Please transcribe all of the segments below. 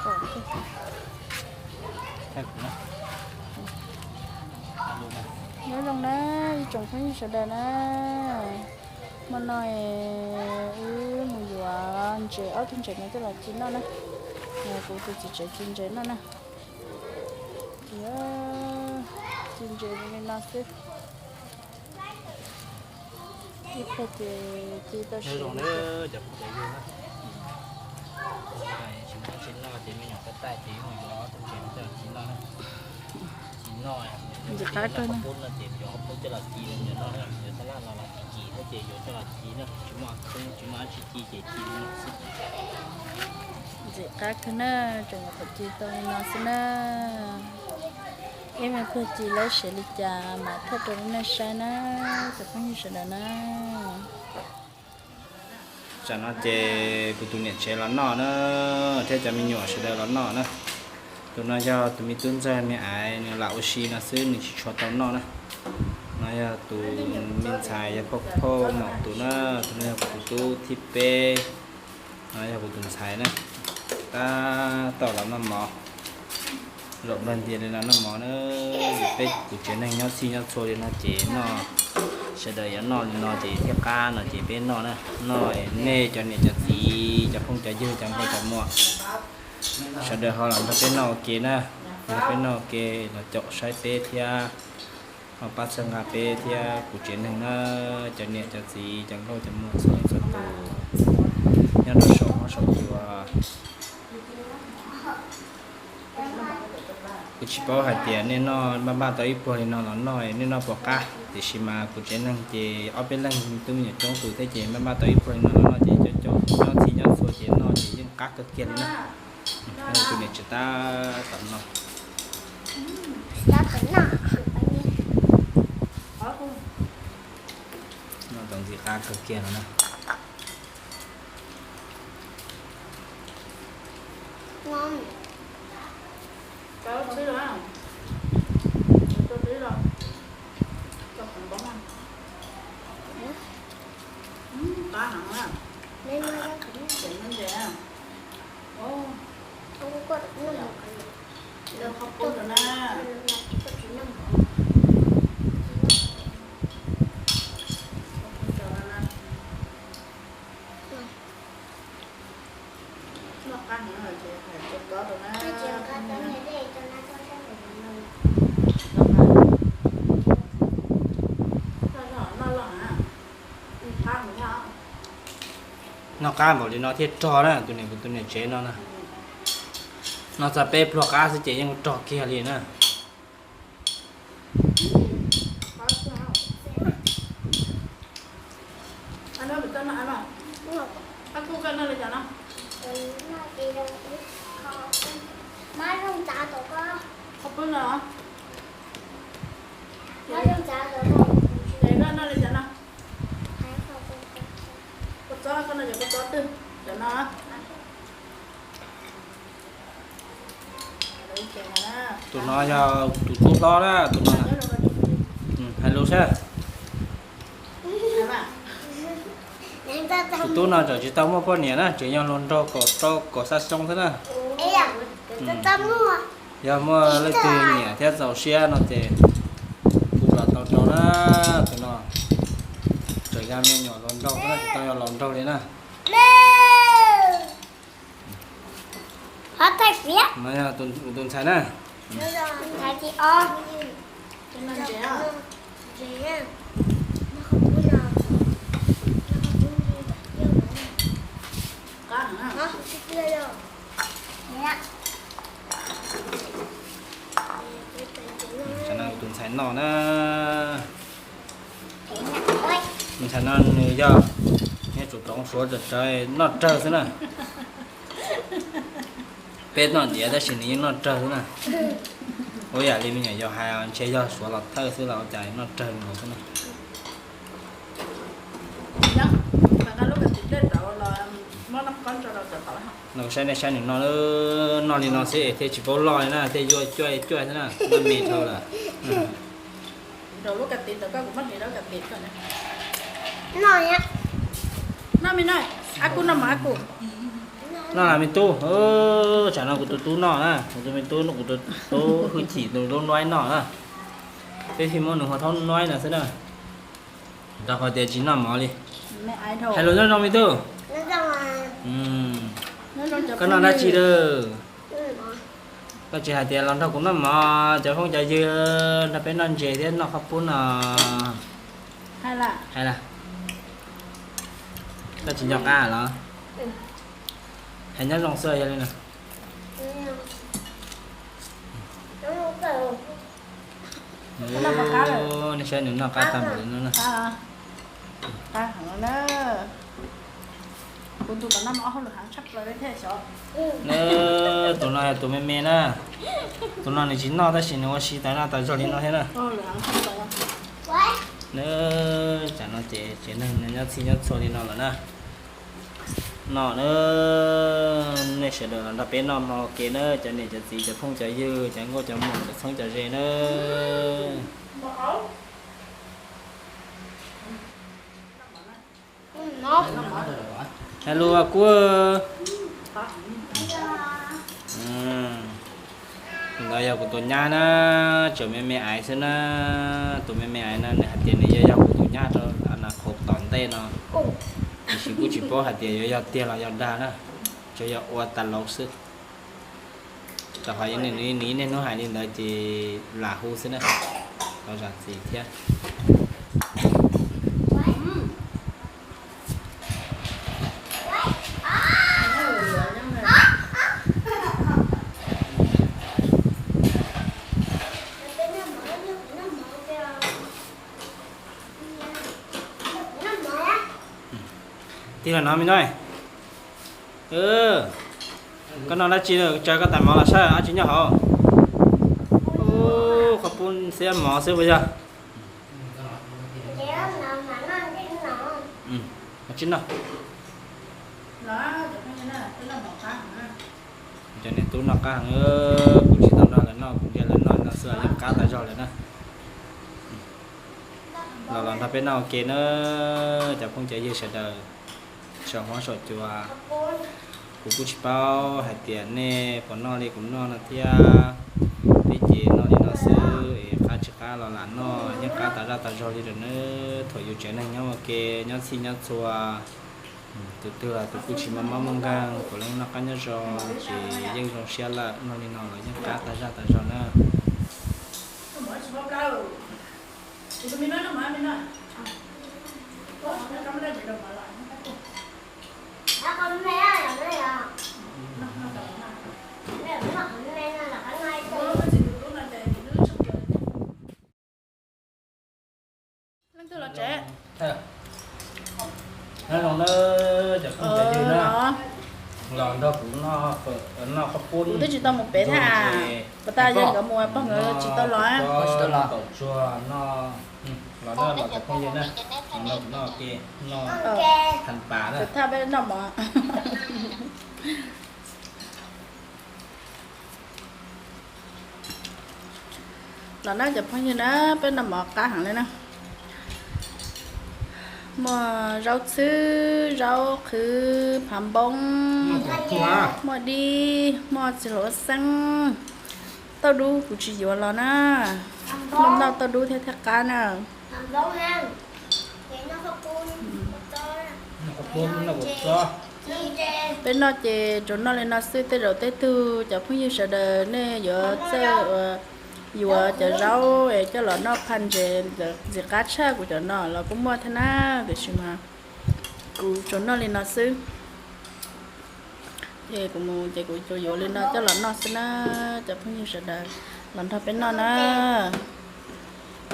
Nyob zoo na ib tsoom phooj ywg sawv daws na, hmo no wb mus yuav ntses ob tug ntses no coj los ci noj na. Kuv tus txiv tsev ci ntses noj na. Ci, ci ntses li no xwb. Ib pliag ces ci tau si. Tsis muaj tsis noj ces me nyuam ko taij ces yuav ob tug ntses coj los ci noj na. Ci noj, ntses qab kawg no ces yuav ob peb coj los ci, yuav xab laj no los ci ci thiab ces yuav coj los ci na, tsis muaj khoob tsis muaj dab tsi ci ces ci li no xwb. Ntses qab kawg na, tseem nyuam qhuav ci tau li no xwb na. Ib me pliag ci lawv siav li cas mam thaij rau nej saib na, cov phooj ywg sawv daws na. Tsam no ces kuv tus niam tsev los noj na, thiab cov me nyuam sawv daws los noj na. Tus no yog tus me tub ntxawg me aiv, nws lam ua si no xwb, nws tsis tshua tau noj na. No yog tus me ntxhais yog phauj phauj maum tus na, tus no yog kuv tus tub thib peb. No yog kuv tus ntxhais na, tab tom los noj mov, zaum nplog ntias li los noj mov na. Vim peb kuv tsev neeg nyob txhij nyob txhua li no ces noj, sawv daws yuav noj li no ces thiaj qab no ces peb noj na. Noj nej cov niam cov txiv cov phooj cov ywg cov nkauj cov muam, sawv daws ho los nrog peb noj ua ke na, nrog peb noj ua ke los caum saib peb thiab. Ho pab txhawb nqa peb thiab kuv tsev neeg na, cov niam cov txiv cov nkauj cov muam txhua leej txhua tus nyob rau saum huab saum cua. Kuv tsis paub hais tias nej noj npaj npaj tau ib pluag li no los noj, nej noj puas qab, tiam sis mas kuv tsev neeg ces ob peb leeg tub me nyuam coob tus thiab ces npaj npaj tau ib pluag li no los noj ces cov coob nyob txhij nyob txhua ces noj ces yeej qab kawg kiag li na. Tus niam tsev tab tom noj. Noj tau ntxim qab kawg kiag no na. Noj qab npaum li no thiaj rog na, tus niam, tus niam tsev no na. Noj txog peb pluag qab xwb ces yeej rog kiag li na. Tus no yog tus tub hlob na, tus no hais lus sab. Tus tub no tseem tsis tau muaj poj niam na, tseem yog hluas nraug kaum rau kaum xya xyoo xwb na. Yog muaj leej twg nyiam thiab txaus siab no ces hu los tau rau na. Tus no tseem yog me nyuam hluas nraug xwb na, tsis tau yog laus nraug li na. No yog tus ntxhais na. Tus ntxhais no na. Tus ntxhais no nws yog, nws tsum toov suav tsawv noj rawg xwb na. Peb noj ntiav tab sis nws yeej noj rawg xwb na. Ua yam li me nyuam yaus hais ntshe yog suav los thawj xwb los ua cas noj rawg li no xwb na. No saib nej saib nws noj, noj li no xwb es thiaj tsis paub loj li na, thiaj yuav cuaj cuaj xwb na, noj me dhau lawm. Noj las me tub, tsam no kuv tus tub noj na, kuv tus me tub, kuv tus tub hwj chim tus tub nuaib noj na. Peb thiaj muab nws hu ua thaub nuaib no xwb na. Rau qhov tias tsis noj mov li. Hais lus nyob zoo me tub. Koj noj dab tsi lawm? Koj tsis hais tias los nrog kuv noj mov, cov phooj cov ywg nrog peb noj ntses thiab noj qhov pub no. Hais las. Koj tsis nco qab los? Hais nyob zoo xwb yog li no. Nej saib nws noj qab tag npaum li no na. Tus no yog tus me me na. Tus no nws tsis noj tab sis nws ua si tas noj tas zog li no thiab na. Tsam no ces tsev neeg nyob txhij nyob txhua li no lawm na. No na, nej sawv daws los nrog peb noj mov ua ke na, cov niam cov txiv cov phooj cov ywg cov nkauj cov muam cov txheeb cov ze na. Hais lus kuv. Tus ntawd yog kuv tus nyab na, tseem me me aiv xwb na. Tus me me aiv no nws hais tias nws yuav yog kuv tus nyab rau na qhov tom ntej no, tiam sis kuj tsis paub hais tias yuav yog tiag los yog dag na, tsuas yog ua tas laus xwb. Rau qhov nws niaj hnub hais li ntawd ces lam hu xwb na, tau zam txim thiab. Tig los no me no. Koj noj dab tsi, tsa koj tais mov los saib dab tsi nyob hauv. Qhov pub xiab mov xwb puas yog? Tsis noj. Cov niam tub noj qab heev, kuv tsis tau nrog lawv noj, kuv ntsia lawv noj no xwb yeej qab tas zog lawm na. Los los nrog peb noj ua ke na, cov phooj cov ywg sawv daws, saum huab saum cua. Kuv kuj tsis paub hais tias nej puas noj li kuv noj no thiab. Peb ces noj li no xwb es qab tsis qab los lam noj, yeej qab tas zaj tas zog li lawm na. Thaum yus tsev neeg nyob ua ke, nyob txhij nyob txhua, tus twg los tus kuj tsis muaj mob muaj nkeeg, puav leej noj qab nyob zoo ces yeej zoo siab lawm. Noj li no los yeej qab tas zaj tas zog na. Leej twg los tsev? Nyob zoo na, cov phooj cov ywg na, los nrog kuv noj qhov pub. Kuv twb tsis tau mus pem thiab, pas tas yog nkawd mus pog nkawd tsis tau los. Tsis tau los. Los na, los cov phooj ywg na, los nrog kuv noj ke, noj than pas na. Thaj peb noj mov. Los na cov phooj ywg na, peb noj mov qab heev li na. Muaj zaub txhwb, zaub qhwv, phav npoob, muaj dib, muaj txiv hluas xeeb. Tauj dub kuv tsis yuav los na. Muaj ntau tauj dub thiab thiaj qab na. Peb noj ces tsuas noj li no xwb, tej zaum tej tug cov phooj ywg sawv daws nej yuav txawj yuav cov zaub es coj los noj phaj ntses ntxim qab tshaj kuv cov no los kuj muaj thiab na, tiam sis mas kuv tsuas noj li no xwb. Ces kuv mus ces kuv tsuas yuav li no coj los noj xwb na, cov phooj ywg sawv daws los nrog peb noj na.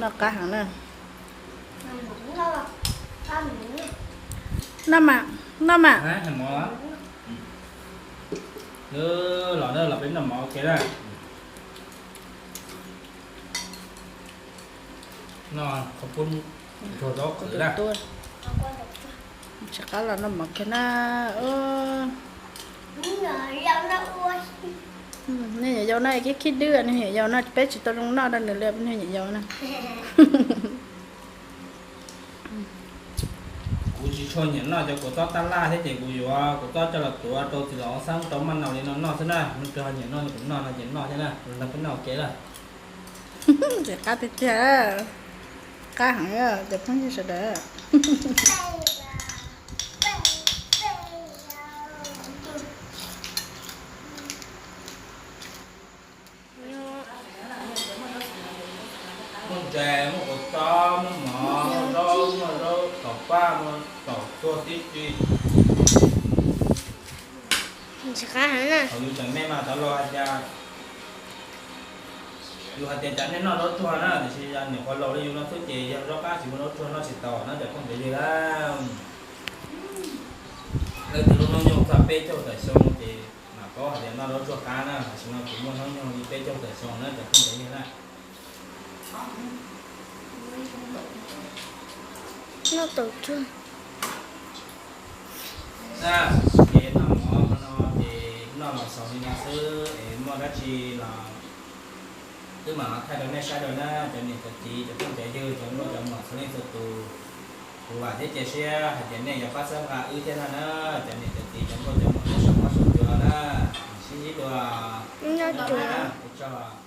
Noj qab heev na. Noj mas, noj mas. Los na, los peb noj mov ua ke na. Noj qhov pub ntsuag zaub qhwv na. Tsis qab los noj mov kiag na. Nej nyuam yaus no khib khib dwb, nej nyuam yaus no peb tsis tau zoo noj rau nws li, nej nyuam yaus na. Kuv Tsis tshua nyiam noj cov kua txob tab laj thiab ces kuv yuav kua txob coj los tuav rau txiv los xab rau maj nau li no noj xwb na. Nws twb ho nyiam noj li kuv noj no ces noj thiab na, los nrog peb noj ua ke na. Ntxim qab tiag tiag, qab heev cov phooj ywg sawv daws. Muaj ntses, muaj kua txob, muaj mov, muaj zaub, muaj zaub tom paj, muaj tom tuag tib si. Thaum yus tseem me mas cov laus hais tias, yus hais tias cov nej noj zaub tsuag na, tiam sis yog nyuam qhuav laus li yus no xwb ces yog zaub qab tsis muaj zaub tsuag noj tsis tau na cov phooj cov ywg na. Leej twg lub hnub nyoog txog peb caug tawm xyoo ces mam paub hais tias noj zaub tsuag qab na, tam sim no kuv muaj hnub nyoog li peb caug tawm xyoo na cov phooj cov ywg na. Noj tau tsuag. Na, ces noj mov hmo no ces noj los xaus li no xwb es muaj dab tsi los twb mam los thaij rau nej saib dua na cov niam cov txiv cov phooj cov ywg cov nkauj cov muam txhua leej txhua tus. Kuv vam thiab cia siab hais tias nej yuav pab txhawb nqa wb thiab na, cov niam cov txiv cov nkauj cov muam nyob saum huab saum cua na. Sib ntsib dua. Ua tsaug.